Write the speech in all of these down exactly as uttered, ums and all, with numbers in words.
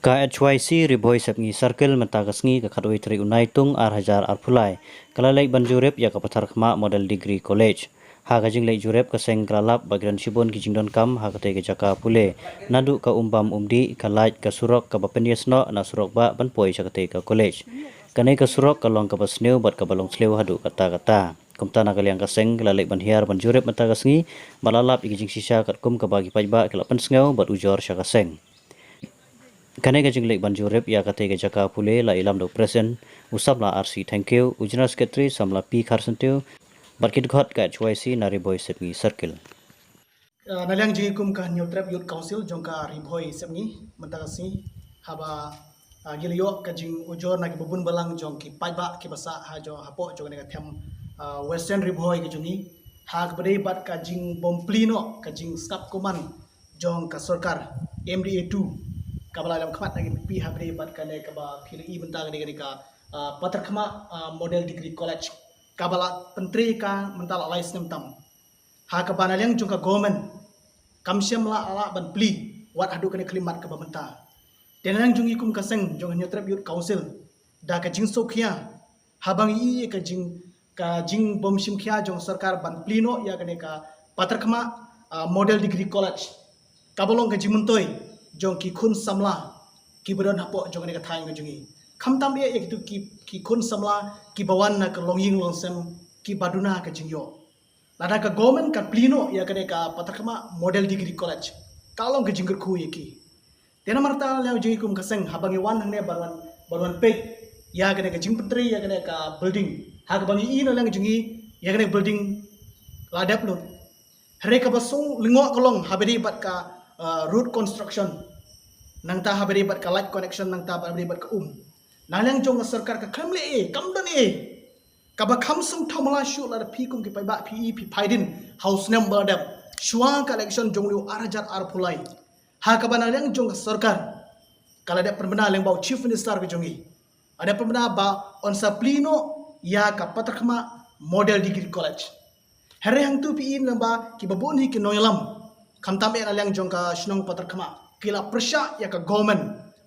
Ka H Y C Ri Bhoi Sepngi Circle mynta ka sngi ka khatwei tarik u Naitung ar hajar arphew lai ka la leit ban jurip ïa ka Patharkhmah Model Degree College. Ha ka jingleit jurip ka seng ka la lap bad ki don shibun ki jingdonkam ha katei ka jaka pule, naduh ka umbam umdih, ka lait, ka surok kaba pynïasnoh na surok bah ban poi sha katei ka college. Kane ka surok ka long kaba sniew bad kaba long sliew haduh katta katta. Kumta na ka liang ka seng ka la leit ban hiar ban jurip mynta ka sngi bad la lap ïa ki jingshisha katkum kaba ki paidbah ki la pynsngew bad ujor sha ka seng. Kane ka jingleit ban jurip ïa katei ka jaka pule la ïalam da u President u samla R C Thangkhiew, u General Secretary samla P Kharsyntiew bad ki dkhot ka H Y C na Ri Bhoi Sepngi Circle. Ah, na liang jingïakhun ka Hynñiewtrep Youth Council jong ka Ri Bhoi Sepngi mynta ka sngi, haba ah, ngi la ïoh ka jingujor na kiba bun balang jong ki paidbah kiba sah ha jong hapoh jong kane ka them ah, Western Ri Bhoi ka jong ngi, ha kaba dei bad ka jingbym plie noh ka jingsngap kumne jong ka sorkar M D A two kaba la ïalam khmat na ki MP ha kaba dei bad kane kaba phi la i mynta ka dei kane ka ah, Patharkhmah ah, Model Degree College kaba la pyntrei ka mynta la lai snem tam. Ha kaba na liang jong ka government kam shym la lah ban plie wat haduh kane ka khyllipmat kaba mynta. Te na liang jong ngi kum ka seng jong Hynñiewtrep Youth Council, da ka jingsngewkhia haba ngi i ka jing ka jingbym shim khia jong sorkar ban plie noh ïa kane ka Patharkhmah ah, Model Degree College kaba long ka jingmyntoi jong ki khun samla kiba don hapoh jong kane ka thaiñ ka jong ngi. Khamtam eh ïa kitu ki, ki khun samla kiba wan na ka longïing longsem kiba duna ka jingïoh. Lada ka government ka plie noh ïa kane ka Patharkhmah Model Degree College, ka long ka jingkyrkhu ïa ki. Te namar kata na liang jong ngi kum ka seng, haba ngi wan hangne ban wan, ban wan peit ïa kane ka jingpyntrei ïa kane ka building, ha kaba ngi i na liang jong ngi ïa kane ka building la dep lut. Hynrei kaba sngewlyngngoh ka long haba dei bad ka ah, road construction, nangta haba dei bad ka light connection, nangta haba dei bad ka um. Na liang jong ka sorkar ka khlem leh ei, kam don ei. Kaba kham sngewthuh mala shuh lada phi kum ki paidbah phi i phi peit hadien ha u snem ba la dep, shuwa ka election jong u ar hajar arphew lai, ha kaba na liang jong ka sorkar ka la dep pynbna lyngba u Chief Minister ka jong ngi, la dep pynbna ba un sa plie noh ïa ka Patharkhmah Model Degree College. Hynrei hangtu phi i naba kiba bun hi ki nongïalam, khamtam eh na liang jong ka shnong Patharkhmah, ki la pyrshah ïa ka government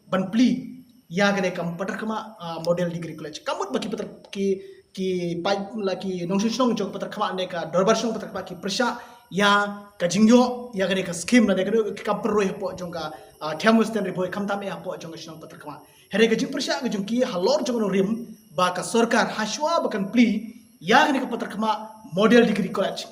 ban plie ïa kane ka Patharkhmah ah, Model Degree College. Ka mut ba ki Pathar ki, ki paid la ki nongshong shnong jong Patharkhmah ne ka dorbar shnong Patharkhmah ki pyrshah ïa ka jingïoh ïa kane ka scheme lane kane ka kam pynroi hapoh jong ka ah, them Western Ri Bhoi, khamtam eh hapoh jong ka shnong Patharkhmah. Hynrei ka jingpyrshah ka jong ki halor jong ka nongrim ba ka sorkar hashuwa ba kan plie ïa kane ka Patharkhmah Model Degree College,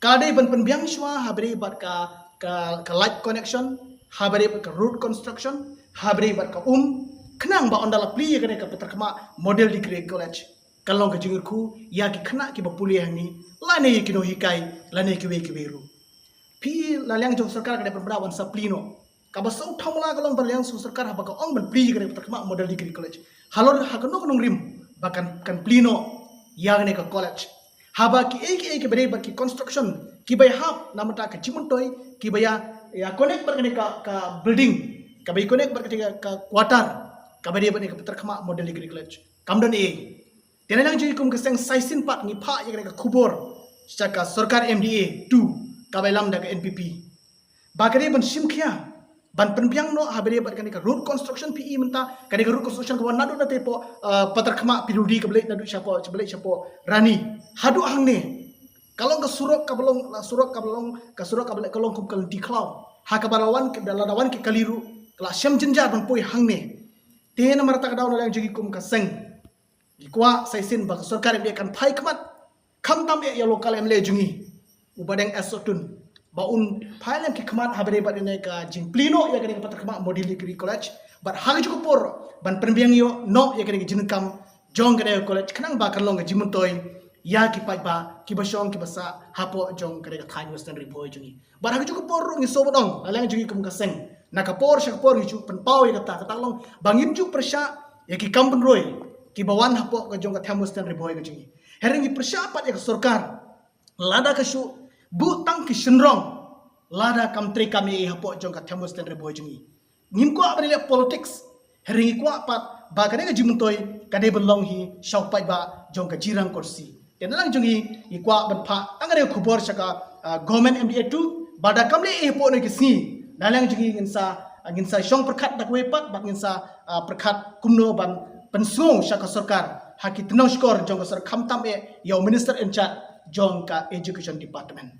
ka dei ban pynbiang shuwa haba dei bad ka, ka, ka light connection, haba dei bad ka road construction, haba dei bad ka um, khnang ba ynda la plie ïa kane ka Patharkhmah Model Degree College, ka long ka jingkyrkhu ïa ki khynnah kiba pule hangne, lane ïa ki nonghikai, lane kiwei kiwei ruh. Phi i na liang jong sorkar ka dei pynbna ban sa plie noh. Kaba sngewthuh mala ka long ba na liang jong sorkar haba ka ong ban plie ïa kane ka Patharkhmah Model Degree College, halor ha kano ka nongrim ba kan, kan plie noh ïa kane ka college. Haba kiei kiei kiba dei bad ki construction kiba ïahap na bynta ka jingmyntoi, kiba ïa, ïa connect bad kane ka, ka building, kaba ïa connect bad kane ka, ka quarter kaba dei bad kane ka Patharkhmah Model Degree College, kam don ei. Te na liang jong ngi kum ka seng sa shisien pat ngi phah ïa kane ka khubor sha ka sorkar M D A two kaba ïalam da ka N P P, ba ka dei ban shim khia ban pynbiang noh haba dei bad kane ka road construction. Phi i mynta kane ka road construction kaba wan naduh na te hapoh ah, Patharkhmah P W D kaba leit naduh shapoh, kaba leit shapoh Rani haduh hangne, ka long ka surok kaba long, la surok kaba long, ka surok kaba leit ka long kum ka lynti khlaw, ha kaba la wan, lada wan ki kali ruh ka la shem jynjar ban poi hangne. Te namar kata ka daw na liang jong ngi kum ka seng ngi kwah sa shisien ba ka sorkar M D A kan phai khmat, khamtam eh ïa u local M L A jong ngi u Bah Deng S Sohtun, ba un phai lem ki khmat haba dei bad kane ka jingplie noh ïa kane ka Patharkhmah Model Degree College, bad ha kajuh ka por ban pynbiang ïoh noh ïa kane ka jingdonkam jong kane ka college, khnang ba kan long ka jingmyntoi ïa ki paidbah kiba shong kiba sah hapoh jong kane ka thaiñ Western Ri Bhoi jong ngi. Bad ha kajuh ka por ruh ngi sngewbha ong na liang jong ngi kum ka seng, na ka por sha ka por ngi ju pynpaw ïa kata, kata ka long ba ngim ju pyrshah ïa ki kam pynroi kiba wan hapoh ka jong ka them Western Ri Bhoi ka jong ngi. Hynrei ngi pyrshah pat ïa ka sorkar, lada ka shu buh tang ki shynrong, lada kam treikam ei ei hapoh jong ka them Western Ri Bhoi jong ngi. Ngim kwah ban leh politics, hynrei ngi kwah pat ba kane ka jingmyntoi ka dei ban long hi sha u paidbah jong ka Jirang Khasi. Te na liang jong ngi ngi kwah ban phah tang kane ka khubor sha ka ah, government M D A two, ba lada kam leh ei ei hapoh kine ki sngi, na liang jong ngi ngin sa ngin sa shong pyrkhat da kawei pat bad ngin sa pyrkhat kumno ban pynsngew sha ka sorkar ha ki tnong shkor jong ka sorkar, khamtam eh ïa u minister in charge jong ka education department.